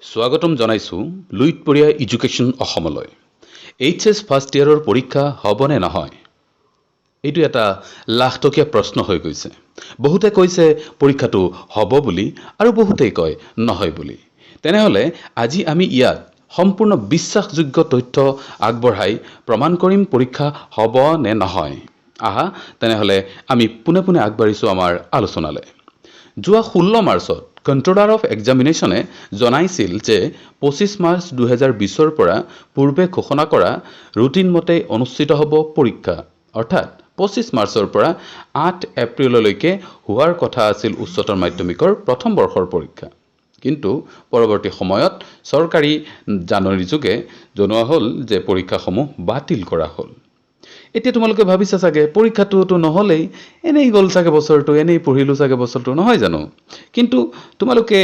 স্বাগতম জনাইছোঁ লুইতপৰীয়া এডুকেশ্যন অসমলৈ। এইচ এছ ফাৰ্ষ্ট ইয়েৰৰ পৰীক্ষা হ'বনে নহয়, এইটো এটা লাখটকীয়া প্ৰশ্ন হৈ গৈছে। বহুতে কৈছে পৰীক্ষাটো হ'ব বুলি আৰু বহুতেই কয় নহয় বুলি। তেনেহ'লে আজি আমি ইয়াত সম্পূৰ্ণ বিশ্বাসযোগ্য তথ্য আগবঢ়াই প্ৰমাণ কৰিম পৰীক্ষা হ'ব নে নহয়। আহা তেনেহ'লে, আমি পোনে পোনে আগবাঢ়িছোঁ আমাৰ আলোচনালৈ। যোৱা 16 মাৰ্চত কণ্ট্ৰলাৰ অফ এক্সামিনেশ্যনে জনাইছিল যে 25 মাৰ্চ 2020ৰ পৰা পূৰ্বে ঘোষণা কৰা ৰুটিন মতে অনুষ্ঠিত হ'ব পৰীক্ষা। অৰ্থাৎ 25 মাৰ্চৰ পৰা 8 এপ্ৰিললৈকে হোৱাৰ কথা আছিল উচ্চতৰ মাধ্যমিকৰ প্ৰথম বৰ্ষৰ পৰীক্ষা। কিন্তু পৰৱৰ্তী সময়ত চৰকাৰী জাননী যোগে জনোৱা হ'ল যে পৰীক্ষাসমূহ বাতিল কৰা হ'ল। এতিয়া তোমালোকে ভাবিছা চাগে, পৰীক্ষাটোতো নহ'লেই, এনেই গ'ল চাগে বছৰটো, এনেই পঢ়িলোঁ চাগে বছৰটো, নহয় জানো? কিন্তু তোমালোকে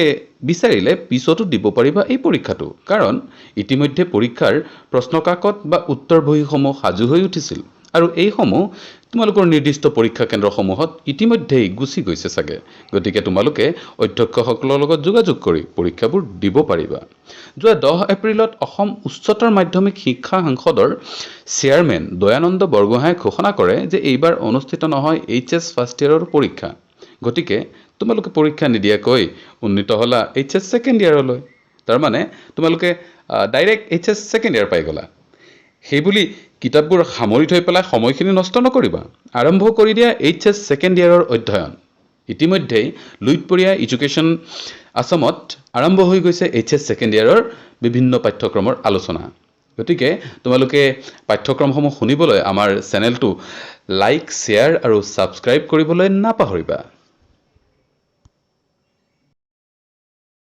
বিচাৰিলে পিছতো দিব পাৰিবা এই পৰীক্ষাটো, কাৰণ ইতিমধ্যে পৰীক্ষাৰ প্ৰশ্নকাকত বা উত্তৰ বহীসমূহ সাজু হৈ উঠিছিল আৰু এইসমূহ তোমালোকৰ নিৰ্দিষ্ট পৰীক্ষা কেন্দ্ৰসমূহত ইতিমধ্যেই গুচি গৈছে চাগে। গতিকে তোমালোকে অধ্যক্ষসকলৰ লগত যোগাযোগ কৰি পৰীক্ষাবোৰ দিব পাৰিবা। যোৱা 10 এপ্ৰিলত অসম উচ্চতৰ মাধ্যমিক শিক্ষা সংসদৰ চেয়াৰমেন দয়ানন্দ বৰগোহাঁয়ে ঘোষণা কৰে যে এইবাৰ অনুষ্ঠিত নহয় এইচ এছ ফাৰ্ষ্ট ইয়েৰৰ পৰীক্ষা। গতিকে তোমালোকে পৰীক্ষা নিদিয়াকৈ উন্নীত হ'লা এইচ এছ ছেকেণ্ড ইয়েৰলৈ। তাৰমানে তোমালোকে direct H S second year পাই গ'লা। সেইবুলি কিতাপবোৰ সামৰি থৈ পেলাই সময়খিনি নষ্ট নকৰিবা। আৰম্ভ কৰি দিয়া এইচ এছ ছেকেণ্ড ইয়েৰৰ অধ্যয়ন। ইতিমধ্যেই লুইতপৰীয়া এডুকেশ্যন আছামত আৰম্ভ হৈ গৈছে এইচ এছ ছেকেণ্ড ইয়েৰৰ বিভিন্ন পাঠ্যক্ৰমৰ আলোচনা। গতিকে তোমালোকে পাঠ্যক্ৰমসমূহ শুনিবলৈ আমাৰ চেনেলটো লাইক, শ্বেয়াৰ আৰু ছাবস্ক্ৰাইব কৰিবলৈ নাপাহৰিবা।